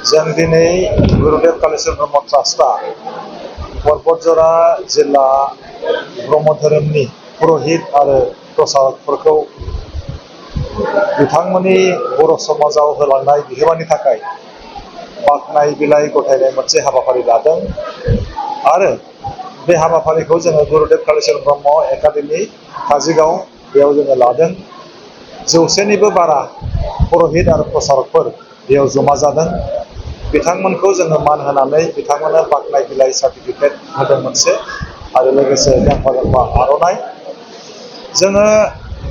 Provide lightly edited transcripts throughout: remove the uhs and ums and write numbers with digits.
जों दिनै गुरुदेव कालिचरण ब्रह्म ट्रास्टआ परबतजरा जिल्ला ब्रह्म धोरोमनि पुरहित आरो प्रसारकफोरखौ बिथांमोननि बर' समाजाव होलांनाय बिहोमानि थाखाय बाख्नाय बिलाइ गथायनाय मोनसे हाबाफारि लादों आरो बे हाबाफारिखौ जोङो गुरुदेव कालिचरण ब्रह्म एकाडेमि काजिगाव बेयाव जोङो लादों। 100निबो बारा पुरहित आरो प्रसारकफोर बेयाव जमा जादों। बिथांमोनखौ जोङो मान होनानै बिथांमोननो बाख्नाय बिलाइ सार्टिफिकेट होदों मोनसे आरो लोगोसे गांफा गांफा आर'नाइ। जोङो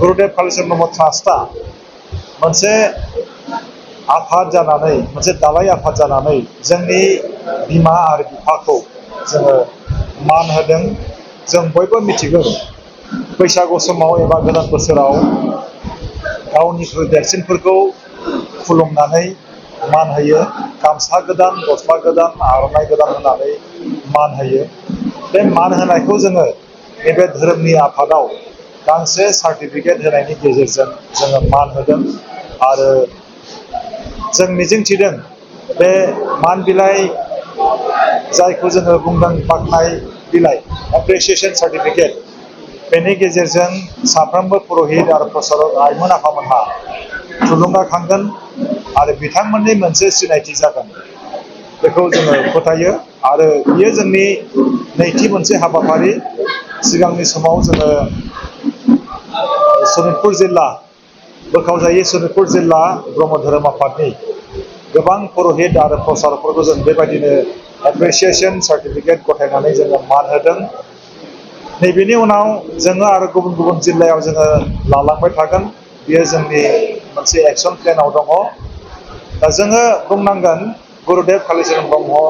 गुरुदेव कालिचरण ब्रह्म ट्रास्टआ मोनसे आफाद जानानै मोनसे दालाय आफाद जानानै जोंनि बिमा आरो बिफाखौ जोङो मान होदों। जों बयबो मिथिगौ बैसागु समाव एबा गोदान बोसोराव गावनिख्रुइ देरसिनफोरखौ खुलुमनानै मान होयो। गामसा गोदान, गस्ला गोदान, आर'नाइ गोदान होनानै मान होयो। बे मान होनायखौ जोङो नैबे धोरोमनि आफादाव गांसे सार्टिफिकेट होनायनि गेजेरजों जोङो मान होदों आरो जों मिजिंथिदों बे मान बिलाइ जायखौ जोङो बुंदों बाख्नाय बिलाइ एप्रिसिएसन सार्टिफिकेट, बेनि गेजेरजों साफ्रोमबो पुरहित आरो प्रसारक आइमोन आफामोनहा थुलुंगाखांगोन आरो बिथांमोननि मोनसे सिनायथि जागोन बेखौ जोङो फोथायो। आरो बियो जोंनि नैथि मोनसे हाबाफारि। सिगांनि समाव जोङो सनितपुर जिल्ला बोखावजायै सनितपुर जिल्ला ब्रह्म धोरोम आफादनि गोबां पुरहित आरो प्रसारकफोरखौ जों बेबायदिनो एप्रिसिएसन सार्टिफिकेट गथायनानै जोङो मान होदों। नैबेनि उनाव जोङो आरो गुबुन गुबुन जिल्लायाव जोङो लालांबाय थागोन। बेयो जोंनि मोनसे एक्सन प्लेनाव दङ। दा जोङो बुंनांगोन गुरुदेव कालिचरण ब्रह्म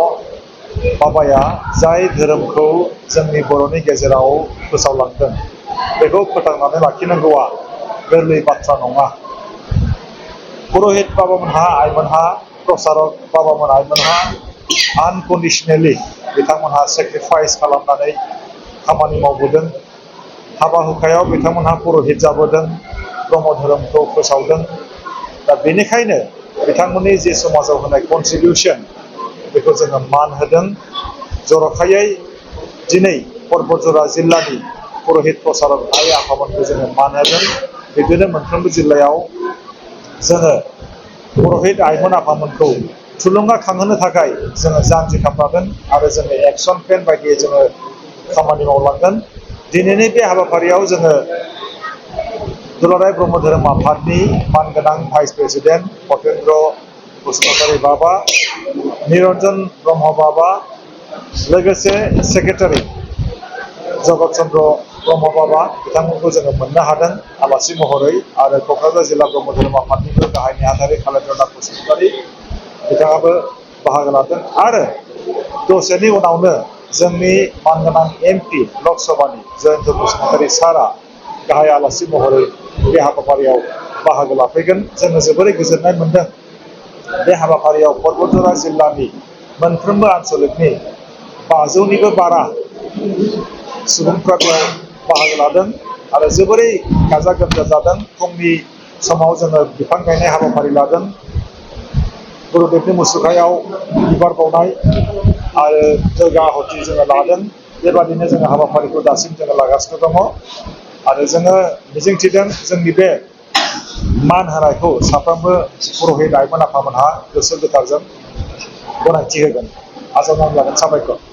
बाबाया जाय धोरोमखौ जोंनि बर'नि गेजेराव फोसावलांदों बेखौ फोथांनानै लाखिनांगौआ गोरलै बाथ्रा नङा। पुरहित बाबामोनहा आइमोनहा प्रसारक बाबामोन आइमोनहा आनकन्डिसनेलि बिथांमोनहा सेक्रिफाइस खालामनानै खामानि मावबोदों। हाबा हुखायाव बिथांमोनहा पुरहित जाबोदों, ब्रह्म धोरोमखौ फोसावदों। दा बेनिखायनो बिथांमोननि जि समाजाव होनाय कन्ट्रिबिउसन बेखौ जोङो मान होदों। जर'खायै दिनै परबतजरा जिल्लानि पुरहित प्रसारक आइ आफामोनखौ जोङो मान होदों। बिदिनो मोनफ्रोमबो जिल्लायाव जोङो पुरहित आइमोन आफामोनखौ थुलुंगाखांहोनो थाखाय जोङो जान्जि खाफ्रागोन आरो जोङो एक्सन प्लेन बायदियै जोङो खामानि मावलांगोन। दिनैनि बे हाबाफारियाव जोङो दुलाराय ब्रह्म धोरोम आफादनि मानगोनां भाइस प्रेसिडेन्ट भपेन्द्र बसुमतारी बाबा, निरन्जन ब्रह्म बाबा, लोगोसे सेक्रेटारि जगत चन्द्र ब्रह्म बाबा बिथांमोनखौ जोङो मोननो हादों आलासि महरै। आरो क'क्राझार जिल्ला ब्रह्म धोरोम आफादनिबो गाहाय नेहाथारि कालेन्द्रनाथ बसुमतारी बिथाङाबो बाहागो लादों। आरो दसेनि उनावनो जोंनि मानगोनां MP लकसभानि जयन्त बसुमतारी सारआ गाहाय आलासि महरै बे हाबाफारियाव बाहागो लाफैगोन। जोङो जोबोरै गोजोननाय मोनदों बे हाबाफारियाव परबतजरा जिल्लानि मोनफ्रोमबो आनसलिकनि 500निबो बारा सुबुंफ्रा बेयाव बाहागो लादों आरो जोबोरै गाजा गोमजा जादों। फुंनि समाव जोङो बिफां गायनाय हाबाफारि लादों, गुरुदेबनि मुसुखायाव बिबार बावनाय आरो जयग' आहुति जोङो लादों। बेबादिनो जोङो हाबाफारिखौ दासिम जोङो लागासिनो दङ आरो जोङो मिजिंथिदों जोंनि बे मान होनायखौ साफ्रोमबो पुरहित आइमोन आफामोनहा गोसो गोथारजों गनायथि होगोन। आजावनानै लागोन। साबायखर।